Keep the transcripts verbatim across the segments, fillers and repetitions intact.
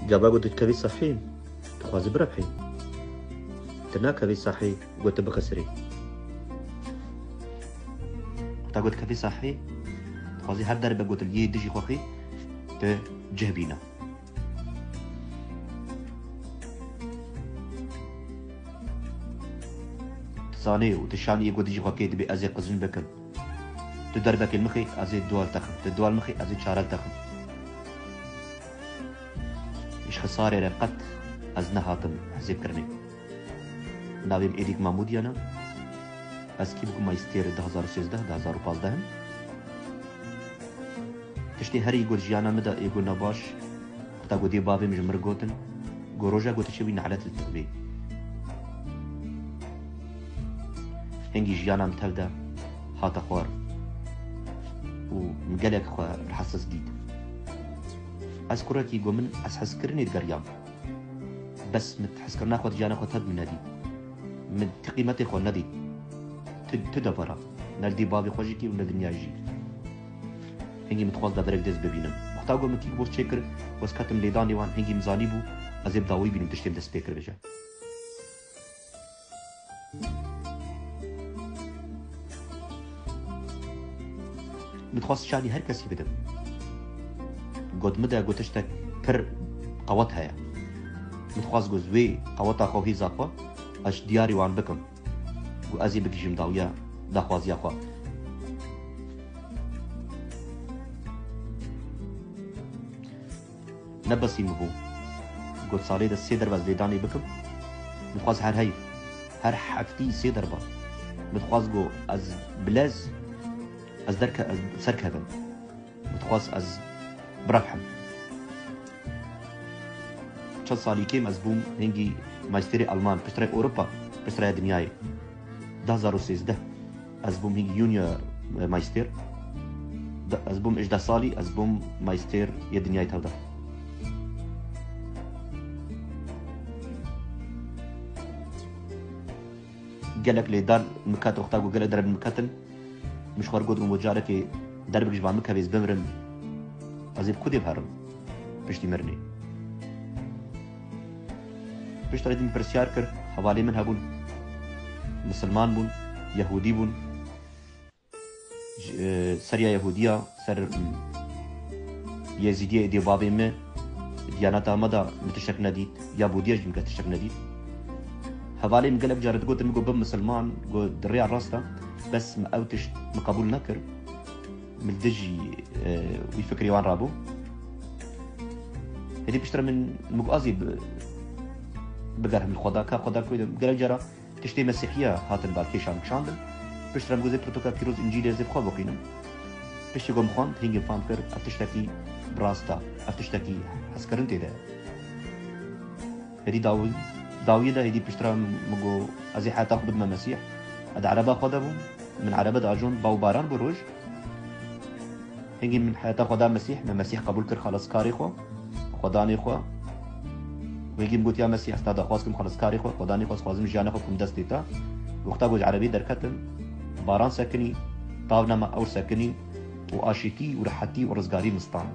Gava got tu dikevî sahî, tu xwazî birebhî. Tu nakevî sahî, got tu bixisirî. Wexta got dikevî sahî, tu xwazî her derbe got li yê dijî xwe xî, tu cih bîne. Tu zanî û tu şanî yê got dijî xwe kê dibê ez ê qizin bikim. Tu derbekê mixî, ez ê dual texim. Tu dual mixî, ez ê çarel texim. Ji xisarê re qet ez nehatim hesêbkirinê. Navê min Êdîk Mamûdiyan e. Ez kî bûm maîstêr du hazar û sêzdeh, du hazar û pazdeh im. Tiştê herî got jiyana min de ê got nebaş, wexta got dê bavê min ji min re gotin, got roja got tu çi wî nelet li te bê. Hingî jiyana min tev de hate xwar û min gelek xwe rehetsiz dît. Ez kurekî got min ez hezkirinê digeriyam. Bes min hezkirina xwe di jiyana xwe tev min nedît. Min ti qîmetê xwe nedît. Ti, ti devera. Ne li dî bavê xwe jî kî û ne dinya jî. Hingî min dixwest deverek dest bibînim. Wexta got min kî boz çêkir, wez ketim lêdanê wan, hingî min zanîbû, ez ê bi dawî bînim tiştê min dest pê kir bêje. Min dixwest şanî her kesî bidim. Got min de got tiştek pir qewet heye. Min dixwest got wê qeweta xwe hêza xwe ez diyarî wan bikim. Got ez ê bigihîjim dawiya daxwaziya xwe. Ne besî min bû. Got salê de sê derbe ez lêdanê bikim. Min dixwest her heyv, her heftî sê derbe. Min dixwest got ez bilez, ez derke, ez serkevim. Min dixwest ez birevhim. Çend salî kêm ez bûm hingî maîstêrê Alman, piştre Ewropa, piştre dinyayê. Du hazar û sêzdeh ez bûm hingî junior, e, maîstêr. De-, ez bûm hejdeh salî, ez bûm maîstêr yê dinyayê tev de. Gelek lêdan min ket, wexta ku gelek derb min ketin, min ji xwe re got, got carekê derb ji van min kevê ez bimirim, ez ê bi ku dê biherim piştî mirinê. Piştre dî min pirsyar kir, hevalê min hebûn, misilman bûn, yehûdî bûn. Ji, e, seriya Yehûdiya, ser, mm, Yezîdiyê êdî bavê me, diyaneta me de min tiştek nedît, ya Bûdiya jî min tiştek nedît. Hevalê min gelek caran digotin, min got, "Bin misilman, got, di rêya rast e." Bes min ew tişt min qebûl nekir. Min li dijî, e, wî fikrê wan rabû. Hêdî piştre min, min got, "Ez ê bi-, bigerhim li Xweda, ka Xweda ku gelek cara." Tiştê Mesîhiya hatin balkêşan kişandin. Piştre min got, "Zê pirtûka pîroz Încîlê ez ê bi xwe bixwînim." Piştî ku min xwend, hingî fam kir, ev tiştekî bi rast e, ev tiştekî hezkirin tê de ye. Hêdî daw-, dawiyê de hêdî piştre min got, "Ez ê heyata xwe bidime Mesîh." Ez di ereba xwe de bûm, min erebe diajon, baw baran bû roj. Hingî min heyata xwe da Mesîh, me Mesîh qebûl kir xeleskarê xwe, xwedanê xwe. Hingî min got, "Ya Mesîh, ez te daxwaz kim xeleskarê xwe, xwedanê xwe, ez xwazim jiyana xwe bikim destê te." Wexta ku ji erebî derketim, baran sekinî, tav nema ewr sekinî û aşîtî û rehetî û rizgarî min stand.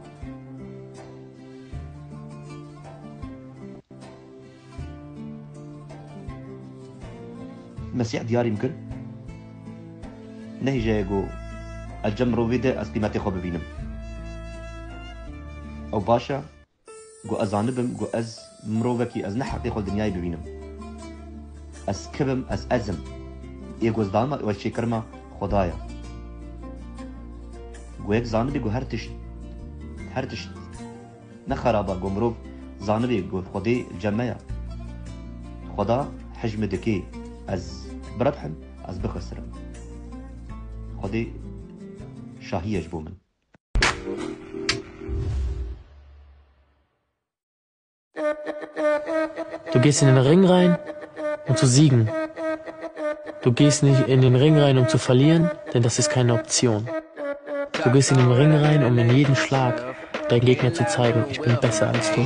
Mesîh diyarî min kir. Nehêjeye ku ez cem mirovê de ez qîmetê xwe bibînim. Ew baş e ku ez zanibim ku ez mirovekî, ez ne heqê xwe li dinyayê bibînim. Ez kibim, ez ez im. Ê ku ez dama, ê ez çêkirime Xweda ye. Ku yek zanibî ku her tişt, her tişt ne xerab e, ku mirov zanibê ku Xwedê li cem me ye. Xweda hij min dike ez birebhim, ez bixisirim. Xwedê şahî ye ji bo min. Du gehst in den Ring rein, um zu siegen. Du gehst nicht in den Ring rein, um zu verlieren, denn das ist keine Option. Du gehst in den Ring rein, um in jedem Schlag deinem Gegner zu zeigen, ich bin besser als du.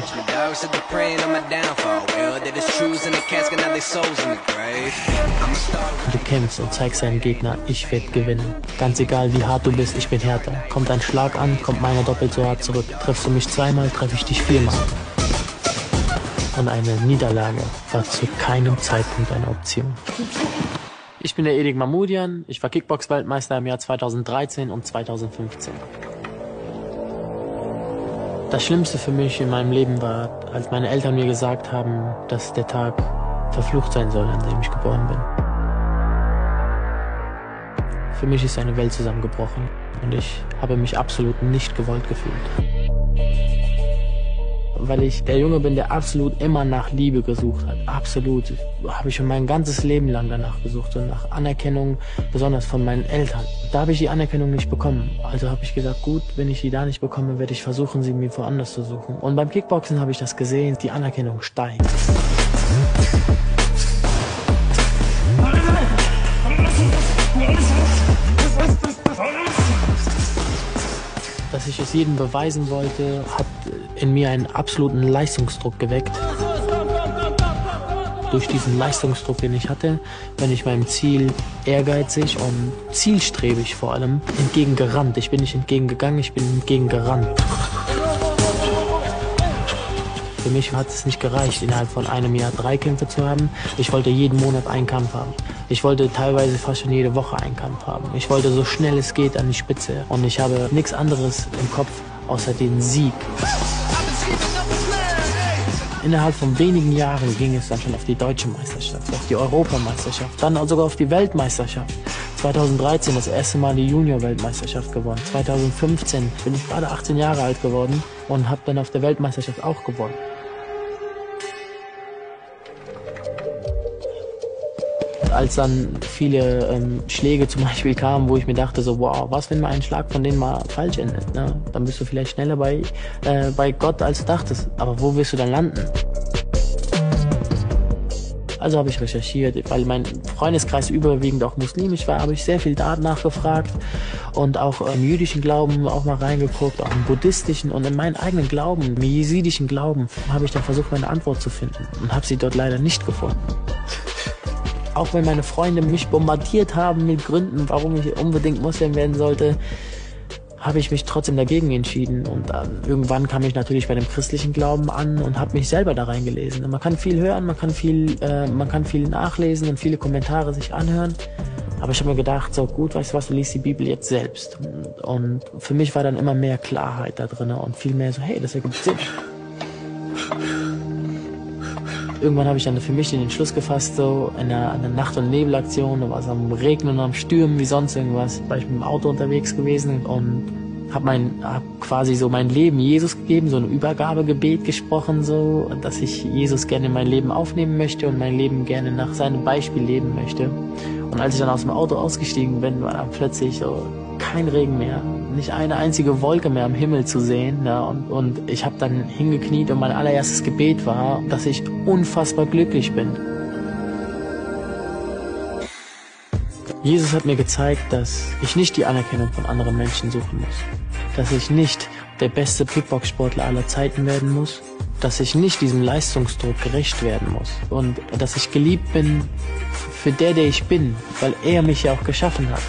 Shoes in the casket, now they souls in the grave. Du kämpfst und zeigst deinem Gegner, ich werde gewinnen. Ganz egal, wie hart du bist, ich bin härter. Kommt ein Schlag an, kommt meiner doppelt so hart zurück. Triffst du mich zweimal, treffe ich dich viermal. Und eine Niederlage war zu keinem Zeitpunkt eine Option. Ich bin der Erik Mamoudian, ich war Kickbox-Weltmeister im Jahr zweitausenddreizehn und zweitausendfünfzehn. Das Schlimmste für mich in meinem Leben war, als meine Eltern mir gesagt haben, dass der Tag verflucht sein soll, an dem ich geboren bin. Für mich ist eine Welt zusammengebrochen und ich habe mich absolut nicht gewollt gefühlt. Weil ich der Junge bin, der absolut immer nach Liebe gesucht hat. Absolut. Habe ich schon mein ganzes Leben lang danach gesucht und nach Anerkennung, besonders von meinen Eltern. Da habe ich die Anerkennung nicht bekommen. Also habe ich gesagt, gut, wenn ich die da nicht bekomme, werde ich versuchen, sie mir woanders zu suchen. Und beim Kickboxen habe ich das gesehen, die Anerkennung steigt. Dass ich es jedem beweisen wollte, hat in mir einen absoluten Leistungsdruck geweckt. Durch diesen Leistungsdruck, den ich hatte, bin ich meinem Ziel ehrgeizig und zielstrebig vor allem entgegengerannt. Ich bin nicht entgegengegangen, ich bin entgegengerannt. Für mich hat es nicht gereicht, innerhalb von einem Jahr drei Kämpfe zu haben. Ich wollte jeden Monat einen Kampf haben. Ich wollte teilweise fast schon jede Woche einen Kampf haben. Ich wollte so schnell es geht an die Spitze. Und ich habe nichts anderes im Kopf außer den Sieg. Innerhalb von wenigen Jahren ging es dann schon auf die deutsche Meisterschaft, auf die Europameisterschaft, dann sogar auf die Weltmeisterschaft. Zweitausenddreizehn das erste Mal die Junior-Weltmeisterschaft gewonnen. Zweitausendfünfzehn bin ich gerade achtzehn Jahre alt geworden und habe dann auf der Weltmeisterschaft auch gewonnen. Als dann viele ähm, Schläge zum Beispiel kamen, wo ich mir dachte, so, wow, was, wenn mal ein Schlag von denen mal falsch endet, ne? Dann bist du vielleicht schneller bei, äh, bei Gott, als du dachtest. Aber wo wirst du dann landen? Also habe ich recherchiert, weil mein Freundeskreis überwiegend auch muslimisch war, habe ich sehr viel da nachgefragt und auch im jüdischen Glauben auch mal reingeguckt, auch im buddhistischen und in meinen eigenen Glauben, im jesidischen Glauben, habe ich dann versucht, meine Antwort zu finden und habe sie dort leider nicht gefunden. Auch wenn meine Freunde mich bombardiert haben mit Gründen, warum ich unbedingt Muslim werden sollte, habe ich mich trotzdem dagegen entschieden. Und äh, irgendwann kam ich natürlich bei dem christlichen Glauben an und habe mich selber da reingelesen. Man kann viel hören, man kann viel, äh, man kann viel nachlesen und viele Kommentare sich anhören. Aber ich habe mir gedacht, so gut, weißt du was, du liest die Bibel jetzt selbst. Und für mich war dann immer mehr Klarheit da drin und viel mehr so, hey, das ergibt Sinn. Irgendwann habe ich dann für mich den Entschluss gefasst, so in einer, einer Nacht- und Nebelaktion, da war es am Regnen und am Stürmen wie sonst irgendwas, war ich mit dem Auto unterwegs gewesen und habe mein, hab quasi so mein Leben Jesus gegeben, so ein Übergabegebet gesprochen, so, dass ich Jesus gerne in mein Leben aufnehmen möchte und mein Leben gerne nach seinem Beispiel leben möchte. Und als ich dann aus dem Auto ausgestiegen bin, war dann plötzlich so kein Regen mehr, nicht eine einzige Wolke mehr am Himmel zu sehen. Ja, und, und ich habe dann hingekniet und mein allererstes Gebet war, dass ich unfassbar glücklich bin. Jesus hat mir gezeigt, dass ich nicht die Anerkennung von anderen Menschen suchen muss. Dass ich nicht der beste Kickbox-Sportler aller Zeiten werden muss. Dass ich nicht diesem Leistungsdruck gerecht werden muss. Und dass ich geliebt bin für der, der ich bin, weil er mich ja auch geschaffen hat.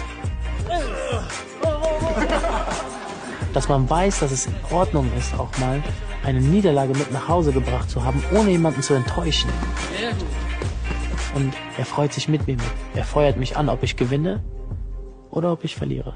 Dass man weiß, dass es in Ordnung ist, auch mal eine Niederlage mit nach Hause gebracht zu haben, ohne jemanden zu enttäuschen. Und er freut sich mit mir mit. Er feuert mich an, ob ich gewinne oder ob ich verliere.